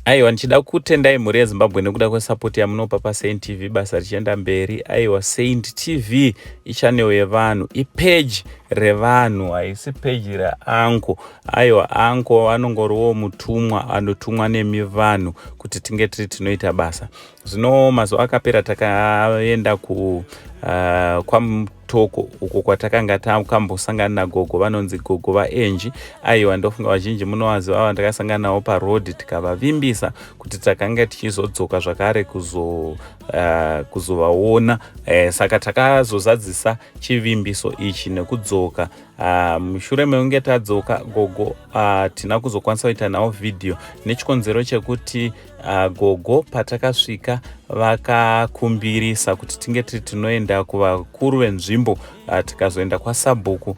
Aiwa, ndichida kutendai mhuri yeZimbabwe nekuda kwesapoti yamunopa paSaint TV, basa richienda mberi. Aiwa, Saint TV ichannel yevanhu, ipage revanhu, haisi page rauncle. Aiwa, uncle anongoriwo mutumwa anotumwa nemi vanhu kuti tinge tiri tinoita basa. Zvino mazuva akapera takaenda ku kwaMutoko uko kwatakanga takambosangana nagogo vanonzi gogo vaEnji. Aiwa, ndofunga vazhinji munovaziva ava. Ndakasangana navo parodhi, tikavavimbisa kuti takanga tichizodzoka zvakare kuzovaona. Saka takazozadzisa chivimbiso ichi nekudzoka. Mushure mekunge tadzoka, gogo tina kuzokwanisa kuita navo vhidhiyo nechikonzero chekuti gogo patakasvika vakakumbirisa kuti tinge tiri tinoenda kuvakuru venzvimbo. Tikazoenda kwasabhuku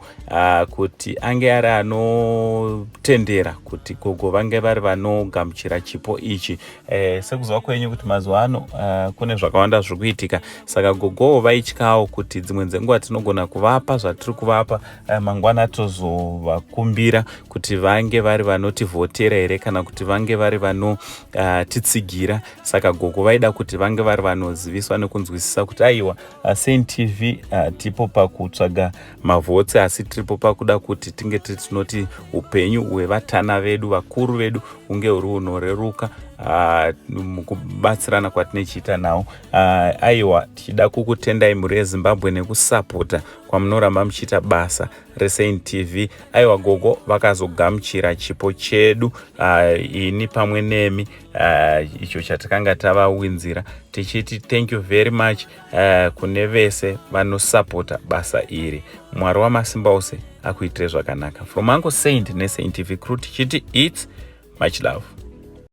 kuti ange ari anotendera kuti gogo vange vari vanogamuchira chipo ichi. Sekuziva kwenyu kuti mazuva ano kune zvakawanda zviri kuitika, saka gogowo vaityawo kuti dzimwe dzenguva tinogona kuvapa zvatiri kuvapa, mangwana tozovakumbira kuti vange vari vanotivhotera here kana kuti vange vari vanotitsigira. Saka gogo vaida kuti vange vari vanoziviswa nekunzwisisa kuti aiwa, Saint TV tipo pakutsvaga mavotes, asi tiripo pakuda kuti tinge tiri tinoti upenyu hwevatana vedu, vakuru vedu, hunge huri hunoreruka mukubatsirana kwatinochiita nawo. Aiwa, tichida kukutendai mhuri yeZimbabwe nekusapota kwamunoramba muchiita basa reSaint TV. Aiwa, gogo vakazogamuchira chipo chedu, ini pamwe nemi, icho chatakanga tavawinzira, tichiti thank you very much kune vese vanosapota basa iri. Mwari wamasimba ose akuitire zvakanaka. From Uncle Saint neSaint TV crew tichiti it's much love.